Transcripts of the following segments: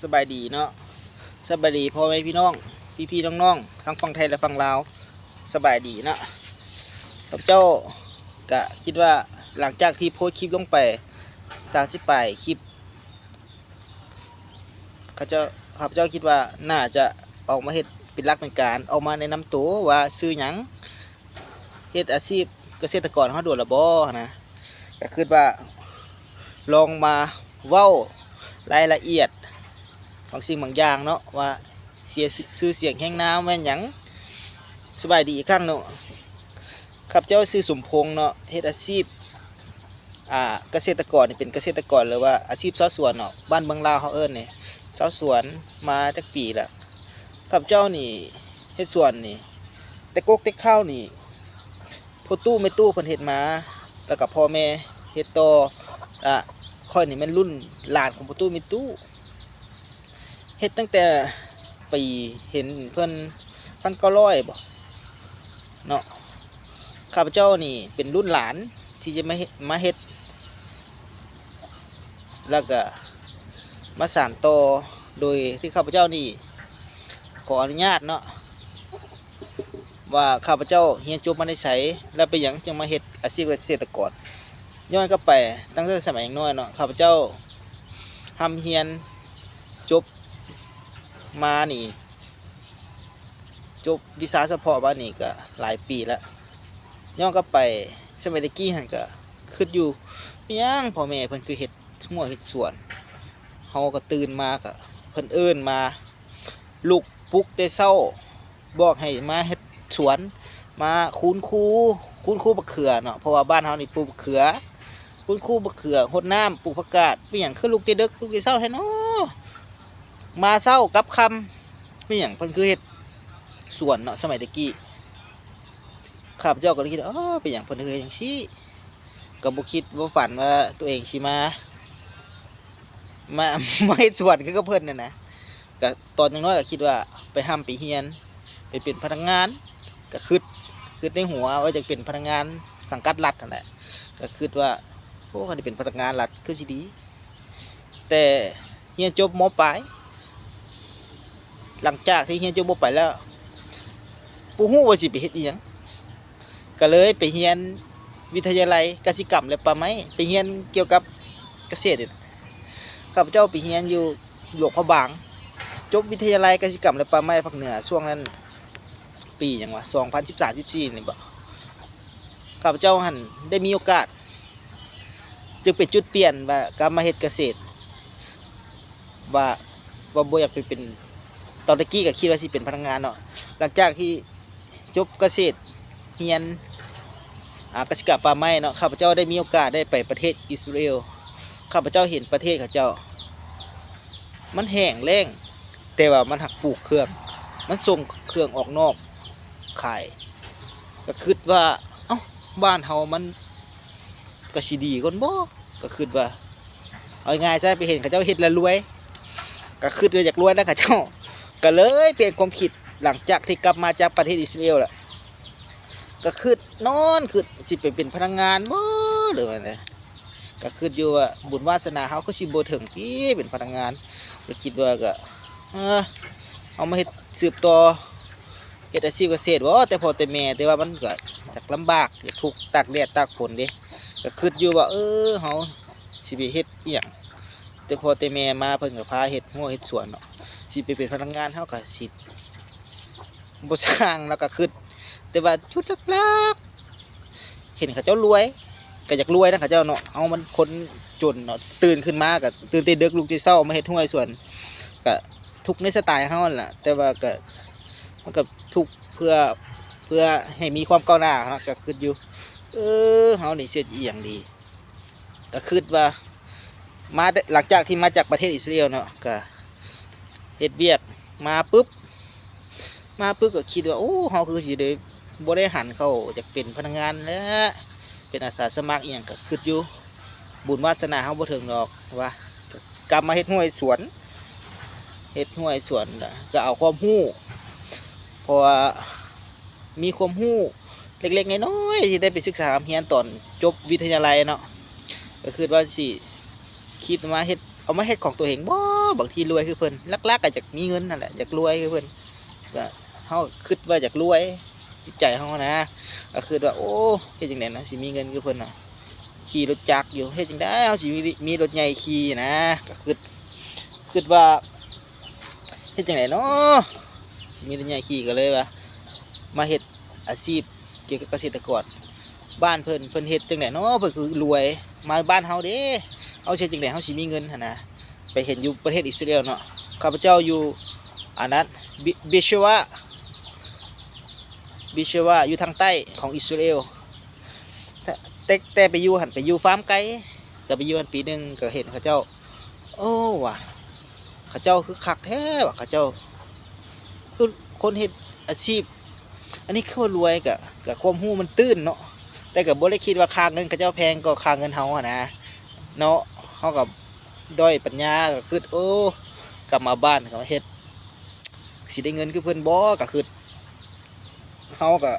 ສະບາຍດີເນາະ ສະບາຍດີພໍ່ແມ່ພີ່ນ້ອງ ພີ່ໆນ້ອງໆ ທັງຝັ່ງໄທ ແລະ ຝັ່ງລາວ ສະບາຍດີເນາະ. ຂ້າພະເຈົ້າກະຄິດວ່າ ຫຼັງຈາກທີ່ໂພສຄລິບລົງໄປ ສາມສິບປາຍຄລິບ ເຂົາເຈົ້າ ຂ້າພະເຈົ້າຄິດວ່າໜ້າຈະອອກມາເຮັດເປັນຫຼັກເປັນການ ອອກມາແນະນຳໂຕວ່າຊື່ຫຍັງ ເຮັດອາຊີບກະເສດຕະກອນເຮົາໂດນລະບໍ່ຫັ້ນນະ. ກະຄິດວ່າລອງມາເວົ້າລາຍລະອຽດບາງສິ່ງບາງຢ່າງເນາະ ວ່າເສຍຊື່ສຽງແຮງນາມແມ່ນຫຍັງ. ສະບາຍດີອີກຄັ້ງເນາະ. ຂ້າພະເຈົ້າຊື່ສົມພົງເນາະ ເຮັດອາຊີບ ອ່າ ກະເສດຕະກອນນີ້ ເປັນກະເສດຕະກອນ ຫຼືວ່າອາຊີບຊາວສວນເນາະ ບ້ານເມືອງລາວເຮົາເອີ້ນນີ້ ຊາວສວນມາຈັກປີລະ. ຂ້າພະເຈົ້ານີ້ເຮັດສວນນີ້ ແຕ່ກົກແຕ່ເຄົ້ານີ້ ພໍ່ຕູ້ແມ່ຕູ້ເພິ່ນເຮັດມາ ແລ້ວກະພໍ່ແມ່ເຮັດຕໍ່ ລະຂ້ອຍນີ້ແມ່ນລຸ້ນຫຼານຂອງພໍ່ຕູ້ແມ່ຕູ້ ເຮັດຕັ້ງແຕ່ປີ ເຫັນເພິ່ນ ພັນເກົ້າຮ້ອຍບໍເນາະ. ຂ້າພະເຈົ້ານີ້ເປັນລຸ້ນຫຼານທີ່ຈະມາເຮັດ ມາເຮັດ ແລ້ວກະມາສານຕໍ່ ໂດຍທີ່ຂ້າພະເຈົ້ານີ້ຂໍອະນຸຍາດເນາະ ວ່າຂ້າພະເຈົ້າຮຽນຈົບມາແນວໃສ ແລ້ວເປັນຫຍັງຈຶ່ງມາເຮັດອາຊີບກະເສດຕະກອນ. ຍ້ອນກັບໄປຕັ້ງແຕ່ສະໄໝຍັງນ້ອຍເນາະ ຂ້າພະເຈົ້າຮ່ຳຮຽນຈົບມານີ້ ຈົບວິຊາສະເພາະມານີ້ກະຫຼາຍປີລະ. ຍ້ອນກັບໄປສະໄໝແຕ່ກີ້ຫັ້ນກະຄຶດຢູ່ ເປັນຫຍັງພໍ່ແມ່ເພິ່ນຄືເຮັດຮົ້ວເຮັດສວນ ເຮົາກະຕື່ນມາກະເພິ່ນເອີ້ນມາ ລຸກປຸກແຕ່ເຊົ້າ ບອກໃຫ້ມາເຮັດສວນ ມາຄູນຄູ ຄູນຄູບັກເຂືອເນາະ ເພາະວ່າບ້ານເຮົານີ້ປູກບັກເຂືອ ຄູນຄູບັກເຂືອ ຫົດນ້ຳ ປູກຜັກກາດ. ເປັນຫຍັງຄືລຸກແຕ່ເດິກ ລຸກແຕ່ເຊົ້າແທ້ເນາະ ມາເຊົ້າກັບຄ່ຳ ເປັນຫຍັງເພິ່ນຄືເຮັດສວນເນາະ ສະໄໝແຕ່ກີ້. ຂ້າພະເຈົ້າກະເລີຍຄິດວ່າ ເອີ ເປັນຫຍັງເພິ່ນຄືເຮັດຈັ່ງຊີ້ ກະບໍ່ຄິດບໍ່ຝັນວ່າໂຕເອງຊິມາ ມາ ມາເຮັດສວນຄືກັບເພິ່ນຫັ້ນນະ. ກະຕອນຍັງນ້ອຍກະຄິດວ່າໄປຮ່ຳໄປຮຽນ ໄປເປັນພະນັກງານ ກະຄຶດ ຄຶດໃນຫົວວ່າຢາກເປັນພະນັກງານສັງກັດລັດຫັ້ນແຫຼະ. ກະຄຶດວ່າ ໂອ້ ຄັນໄດ້ເປັນພະນັກງານລັດຄືຊິດີ. ແຕ່ຮຽນຈົບ ມ.ປາຍ ຫຼັງຈາກທີ່ຮຽນຈົບ ມ.ປາຍແລ້ວ ບໍ່ຮູ້ວ່າຊິໄປເຮັດອີ່ຫຍັງ ກະເລີຍໄປຮຽນວິທະຍາໄລກະສິກຳ ແລະ ປ່າໄມ້ ໄປຮຽນກ່ຽວກັບກະເສດນີ້ແຫຼະ. ຂ້າພະເຈົ້າໄປຮຽນຢູ່ຫຼວງພະບາງ ຈົບວິທະຍາໄລກະສິກຳ ແລະ ປ່າໄມ້ພາກເໜືອ ຊ່ວງນັ້ນປີຫຍັງຫວາ ສອງພັນສິບສາມ ສິບສີ່ນີ້ບໍ ຂ້າພະເຈົ້າຫັ້ນໄດ້ມີໂອກາດ ຈຶ່ງເປັນຈຸດປ່ຽນວ່າກັບມາເຮັດກະເສດ ວ່າ ວ່າບໍ່ຢາກໄປເປັນ ຕອນຕະກີ້ກະຄິດວ່າຊິເປັນພະນັກງານເນາະ. ຫຼັງຈາກທີ່ຈົບກະເສດ ຮຽນ ອາ ກະສິກຳປ່າໄມ້ເນາະ ຂ້າພະເຈົ້າໄດ້ມີໂອກາດໄດ້ໄປປະເທດອິດສະຣາເອວ. ຂ້າພະເຈົ້າເຫັນປະເທດເຂົາເຈົ້າ ມັນແຫ້ງແລ້ງ ແຕ່ວ່າມັນຫາກປູກເຄື່ອງ ມັນສົ່ງເຄື່ອງອອກນອກຂາຍ. ກະຄຶດວ່າ ເອົ້າ ບ້ານເຮົາມັນກະຊິດີກ່ອນບໍ ກະຄຶດວ່າ ເອົາງ່າຍໆຊະ ໄປເຫັນເຂົາເຈົ້າເຮັດແລ້ວລວຍ ກະຄຶດວ່າຢາກລວຍນຳເຂົາເຈົ້າ. ກະເລີຍປ່ຽນຄວາມຄິດ ຫຼັງຈາກທີ່ກັບມາຈາກປະເທດອິດສະຣາເອວລະ ກະຄຶດ ນອນຄຶດ ຊິໄປເປັນພະນັກງານບໍ ຫຼືວ່າແນວໃດ. ກະຄຶດຢູ່ວ່າບຸນວາສະໜາເຮົາຄືຊິບໍ່ເຖິງຕິ ເປັນພະນັກງານ. ກະຄິດວ່າກະ ເອີ ເຮົາມາເຮັດ ສືບຕໍ່ເຮັດອາຊີບກະເສດບໍ ແຕ່ພໍ່ແຕ່ແມ່ ແຕ່ວ່າມັນກະຢາກລຳບາກ ຢາກທຸກ ຕາກແດດຕາກຝົນເດ້. ກະຄຶດຢູ່ວ່າ ເອີ ເຮົາຊິໄປເຮັດອີ່ຫຍັງ ແຕ່ພໍ່ແຕ່ແມ່ມາເພິ່ນກະພາເຮັດຮົ້ວເຮັດສວນເນາະ ຊິໄປເປັນພະນັກງານເຮົາກະຊິບໍ່ຊ່າງ ແລ້ວກະຄຶດ. ແຕ່ວ່າຈຸດຫຼັກໆ ເຫັນເຂົາເຈົ້າລວຍ ກະຢາກລວຍນຳເຂົາເຈົ້າເນາະ. ເຮົາມັນຄົນຈົນເນາະ ຕື່ນຂຶ້ນມາກະຕື່ນແຕ່ເດິກ ລຸກແຕ່ເຊົ້າ ມາເຮັດຮົ້ວເຮັດສວນ ກະທຸກໃນສະໄຕເຮົາຫັ້ນລະ ແຕ່ວ່າກະ ມັນກະທຸກເພື່ອ ເພື່ອໃຫ້ມີຄວາມກ້າວໜ້າເນາະ. ກະຄຶດຢູ່ ເອີ ເຮົານີ້ຊິເຮັດອີ່ຫຍັງດີ ກະຄຶດວ່າ ມາ ຫຼັງຈາກທີ່ມາຈາກປະເທດອິດສະຣາເອວເນາະ ກະເຮັດວຽກມາປຶບ ມາປຶບກະຄິດວ່າ ໂອ້ ເຮົາຄືຊິໄດ້ ບໍ່ໄດ້ຫັນເຂົ້າຢາກເປັນພະນັກງານແລ້ວ ເປັນອາສາສະໝັກອີ່ຫຍັງ. ກະຄຶດຢູ່ ບຸນວາສະໜາເຮົາບໍ່ເຖິງດອກວ່າ ກະກັບມາເຮັດຮົ້ວເຮັດສວນ ເຮັດຮົ້ວເຮັດສວນ ກະເອົາຄວາມຮູ້ ເພາະວ່າມີຄວາມຮູ້ ເລັກໆນ້ອຍໆ ທີ່ໄດ້ໄປສຶກສາຮ່ຳຮຽນຕອນຈົບວິທະຍາໄລເນາະ ກະຄຶດວ່າຊິ ຄິດມາເຮັດ ເອົາມາເຮັດຂອງໂຕເອງບໍ ບາງທີລວຍຄືເພິ່ນ ຫຼັກໆກໍຢາກມີເງິນຫັ້ນແຫຼະ ຢາກລວຍຄືເພິ່ນ ກໍເຮົາຄິດວ່າຢາກລວຍ ຈິດໃຈເຮົານະ ກໍຄິດວ່າ ໂອ້ ເຮັດຈັ່ງໃດນະ ຊິມີເງິນຄືເພິ່ນນະ ຂີ່ລົດຈັກຢູ່ ເຮັດຈັ່ງໃດເຮົາຊິມີ ມີລົດໃຫຍ່ຂີ່ນະ ກໍຄິດ ຄິດວ່າ ເຮັດຈັ່ງໃດເນາະ ຊິມີລົດໃຫຍ່ຂີ່ ກໍເລີຍວ່າມາເຮັດອາຊີບກ່ຽວກັບກະເສດຕະກອນ. ບ້ານເພິ່ນ ເພິ່ນເຮັດຈັ່ງໃດເນາະ ເພິ່ນຄືລວຍ ມາບ້ານເຮົາເດ້ ເຮົາຊິເຮັດຈັ່ງໃດເຮົາຊິມີເງິນຫັ້ນນະ. ໄປເຫັນຢູ່ປະເທດອິດສະຣາເອວເນາະ ຂ້າພະເຈົ້າຢູ່ອັນນັ້ນ ເບ ເບເຊວາ ເບເຊວາ ຢູ່ທາງໃຕ້ຂອງອິດສະຣາເອວ ແຕ່ ແຕ່ໄປຢູ່ຫັ້ນ ໄປຢູ່ຟາມໄກ່ ກໍໄປຢູ່ຫັ້ນປີໜຶ່ງ ກໍເຫັນເຂົາເຈົ້າ ໂອ້ ວ່າ ເຂົາເຈົ້າຄືຄັກແທ້ວ່າ ເຂົາເຈົ້າຄືຄົນເຮັດອາຊີບ ອັນນີ້ຄືວ່າລວຍ ກະ ກະຄວາມຮູ້ມັນຕື້ນເນາະ ແຕ່ກະບໍ່ໄດ້ຄິດວ່າຄ່າເງິນເຂົາເຈົ້າແພງກວ່າຄ່າເງິນເຮົາຫັ້ນນະເນາະ. ເຮົາກະດ້ອຍປັນຍາ ກະຄຶດ ໂອ້ ກັບມາບ້ານກະມາເຮັດ ຊິໄດ້ເງິນຄືເພິ່ນບໍ່ ກະຄຶດ ເຮົາກະ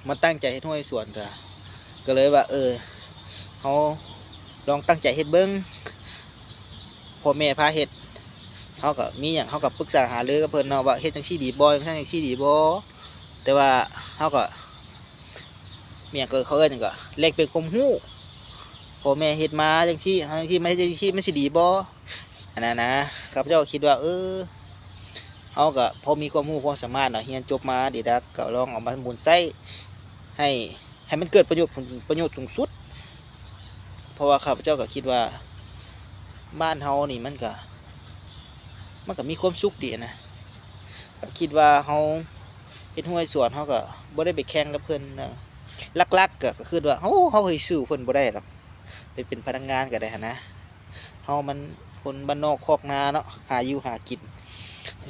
ມາຕັ້ງໃຈເຮັດໄຮ່ສວນ ກະ ກະເລີຍວ່າ ເອີ ເຮົາລອງຕັ້ງໃຈເຮັດເບິ່ງ ພໍ່ແມ່ພາເຮັດ ເຮົາກະມີຫຍັງເຮົາກະປຶກສາຫາລືກັບເພິ່ນເນາະ ວ່າເຮັດຈັ່ງຊີ້ດີບໍ່ ຈັ່ງຊັ້ນຈັ່ງຊີ້ດີບໍ່ ແຕ່ວ່າເຮົາກະ ມີຫຍັງກໍເຂົາເອີ້ນຫຍັງ ກະແລກປ່ຽນຄວາມຮູ້ ພໍ່ແມ່ເຮັດມາຈັ່ງຊີ້ ເຮົາຈັ່ງຊີ້ ມາເຮັດຈັ່ງຊີ້ ມັນຊິດີບໍ່ ອັນນັ້ນນະ. ຂ້າພະເຈົ້າຄິດວ່າ ເອີ ເຮົາກະພໍມີຄວາມຮູ້ຄວາມສາມາດເນາະ ຮຽນຈົບມາດີດັກ ກະລອງເອົາມາໝູນໃຊ້ໃຫ້ ໃຫ້ມັນເກີດປະໂຫຍດ ຜົນປະໂຫຍດສູງສຸດ ເພາະວ່າຂ້າພະເຈົ້າກະຄິດວ່າ ບ້ານເຮົານີ້ມັນກະ ມັນກະມີຄວາມສຸກດີນະ ກະຄິດວ່າເຮົາເຮັດໄຮ່ສວນ ເຮົາກະບໍ່ໄດ້ໄປແຂ່ງກັບເພິ່ນນະ. ຫຼັກໆ ກະ ກະຄຶດວ່າ ໂອ້ ເຮົາເຮີ້ຍສູ້ເພິ່ນບໍ່ໄດ້ດອກ ໄປເປັນພະນັກງານກະໄດ້ຫັ້ນນະ. ເຮົາມັນຄົນບ້ານນອກຄອກນາເນາະ ຫາຢູ່ຫາກິນ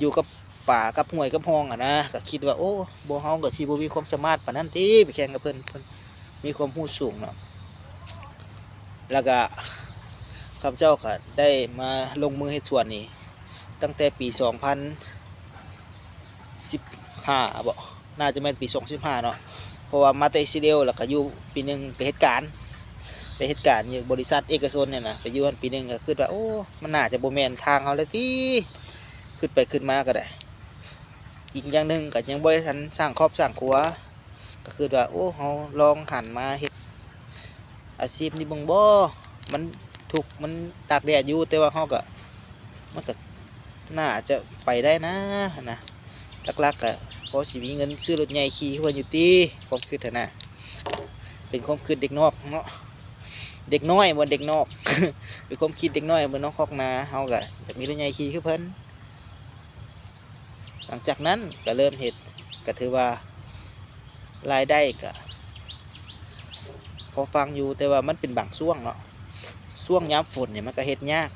ຢູ່ກັບປ່າກັບຫ້ວຍກັບຮ່ອງຫັ້ນນະ ກະຄິດວ່າ ໂອ້ ບໍ່ ເຮົາກະຊິບໍ່ມີຄວາມສາມາດປານນັ້ນຕິ ໄປແຂ່ງກັບເພິ່ນ ເພິ່ນມີຄວາມຮູ້ສູງເນາະ. ແລ້ວກະຂ້າພະເຈົ້າກະໄດ້ມາລົງມືເຮັດສວນນີ້ຕັ້ງແຕ່ປີສອງພັນສິບຫ້າບໍ ໜ້າຈະແມ່ນປີສອງພັນສິບຫ້າເນາະ ເພາະວ່າມາແຕ່ອິດສະຣາເອວ ແລ້ວກະຢູ່ປີໜຶ່ງໄປເຮັດການ ໄປເຮັດການຢູ່ບໍລິສັດເອກະຊົນນີ້ນະ ໄປຢູ່ຫັ້ນປີໜຶ່ງ ກະຄຶດວ່າ ໂອ້ ມັນໜ້າຈະບໍ່ແມ່ນທາງເຮົາແລ້ວຕິ ຄຶດໄປຄຶດມາກະໄດ້. ອີກຢ່າງໜຶ່ງກະຍັງບໍ່ໄດ້ທັນສ້າງຄອບສ້າງຄົວ ກະຄຶດວ່າ ໂອ້ ເຮົາລອງຫັນມາເຮັດອາຊີບນີ້ເບິ່ງບໍ ມັນທຸກ ມັນຕາກແດດຢູ່ ແຕ່ວ່າເຮົາກະ ມັນກະໜ້າຈະໄປໄດ້ນະ ຫັ້ນນະ. ຫຼັກໆ ກະພໍຊິມີເງິນຊື້ລົດໃຫຍ່ຂີ່ເພິ່ນຢູ່ຕິ ຄວາມຄຶດຫັ້ນນະ ເປັນຄວາມຄຶດເດັກນອກເນາະ ເດັກນ້ອຍບໍ່ເດັກນອກ ເປັນຄວາມຄິດເດັກນ້ອຍບ້ານນອກຄອກນາ ເຮົາກະຢາກມີລົດໃຫຍ່ຂີ່ຄືເພິ່ນ. ຫຼັງຈາກນັ້ນກະເລີ່ມເຮັດ ກະຖືວ່າລາຍໄດ້ກະພໍຟັງຢູ່ ແຕ່ວ່າມັນເປັນບາງຊ່ວງເນາະ ຊ່ວງຍາມຝົນນີ້ມັນກະເຮັດຍາກ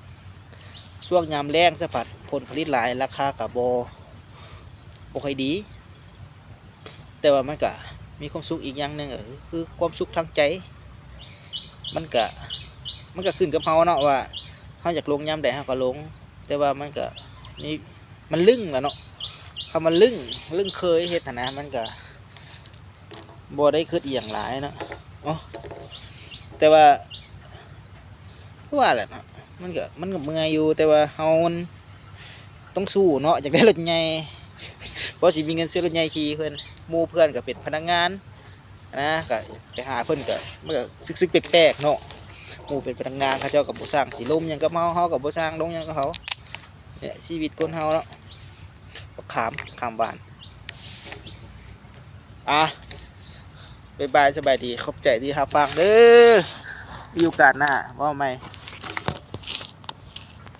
ຊ່ວງຍາມແລ້ງສະພັດຜົນຜະລິດຫຼາຍ ລາຄາກະບໍ່ ບໍ່ຄ່ອຍດີ ແຕ່ວ່າມັນກະມີຄວາມສຸກອີກຢ່າງໜຶ່ງ ກະຄືຄວາມສຸກທາງໃຈ ມັນກະ ມັນກະຂຶ້ນກັບເຮົາເນາະ ວ່າເຮົາຢາກລົງຍາມໃດເຮົາກະລົງ ແຕ່ວ່າມັນກະມີ ມັນລຶ້ງລະເນາະ ຄຳວ່າລຶ້ງ ລຶ້ງເຄີຍເຮັດຫັ້ນນະ ມັນກະບໍ່ໄດ້ຄຶດອີ່ຫຍັງຫຼາຍເນາະ ໂອ້ ແຕ່ວ່າ ຄືວ່າແຫຼະເນາະ ມັນກະ ມັນກະເມື່ອຍຢູ່ ແຕ່ວ່າເຮົາມັນຕ້ອງສູ້ເນາະ ຢາກໄດ້ລົດໃຫຍ່ ພໍຊິມີເງິນຊື້ລົດໃຫຍ່ຂີ່ເພິ່ນ ໝູ່ເພື່ອນກະເປັນພະນັກງານ ນະ ກະໄປຫາເພິ່ນກະ ມັນກະສຶກໆແປກໆເນາະ ໝູ່ເປັນພະນັກງານ ເຂົາເຈົ້າກະບໍ່ຊ່າງຊິລົມຫຍັງກັບເຮົາ ເຮົາກະບໍ່ຊ່າງລົມຫຍັງກັບເຂົາ ນີ້ແຫຼະຊີວິດຄົນເຮົາເນາະ ບັກຂາມ ຂາມຫວານ ອ່າ ບາຍບາຍ ສະບາຍດີ ຂອບໃຈທີ່ຮັບຟັງເດີ້ ມີໂອກາດໜ້າເວົ້າໃໝ່.